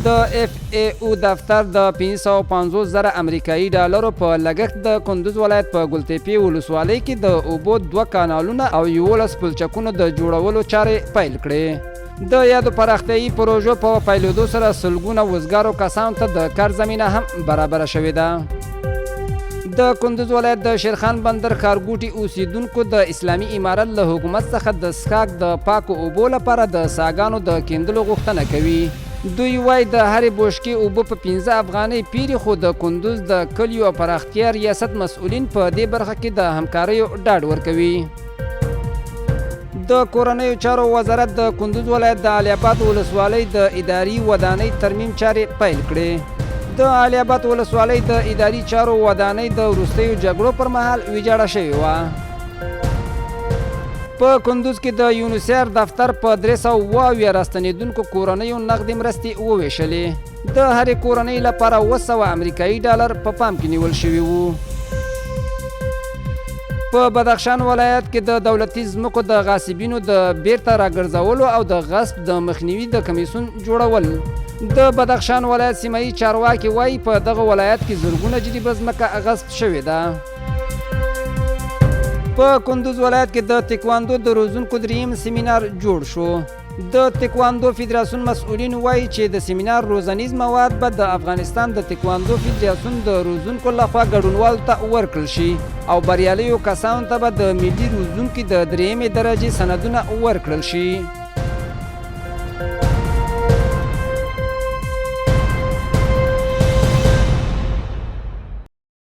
د اف ای او دفتر د 550 زره امریکایي ډالرو په لګښت د کندوز ولایت په ګلتېپې ولسوالۍ کې د اوبو دوه کانالونه او 11 پلچکونو د جوړولو چارې پیل کړې. د یادو پراختیايي پروژو په پیلېدو سره سلګونه وزګارو کسانو ته د کار زمینه هم برابره شوې ده. د کندوز ولایت د شیرخان بندر ښارګوټي اوسیدونکو د اسلامي امارت له حکومت څخه د څښاک د پاکو اوبو لپاره د څاګانو د کیندلو غوښتنه کوي. دوی وايي، د هرې بوشکې اوبه په 5 افغانۍ پېري، خو د کندوز د کلیو او پراختیا ریاست مسؤلین په دې برخه کې د همکاریو ډاډ ورکوي. د کورنیو چارو وزارت د کندوز ولایت د علي آباد ولسوالۍ د اداري ودانۍ ترمیم چارې پیل کړې. د علي آباد ولسوالۍ د اداري چارو ودانۍ د وروستیو جګړو پر مهال ویجاړه شوې وه. په کندوز کې د یونیسر دفتر په 370 راستنېدونکو کورنیو نغدې مرستې ووېشلې. د هرې کورنۍ لپاره 700 امریکایي ډالر په پام کې نیول شوي وو. په بدخشان ولایت کې د دولتي ځمکو د غاصبینو د بیرته راګرځولو او د غصب د مخنیوي د کمیسیون جوړول. د بدخشان ولایت سیمه یي چارواکي وایي، په دغه ولایت کې زرګونه جریبه ځمکه غصب شوې ده. په کندوز ولایت کې د تکواندو د روزونکو دریم سیمینار جوړ شو. د تکواندو فدراسیون مسؤلین وایي چې د سیمینار روزنیز مواد به د افغانستان د تکواندو فدراسیون د روزونکو لخوا ګډونوالو ته ورکړل شي او بریالیو کسانو ته به د ملي روزونکي د درېیمې درجې سندونه ورکړل شي.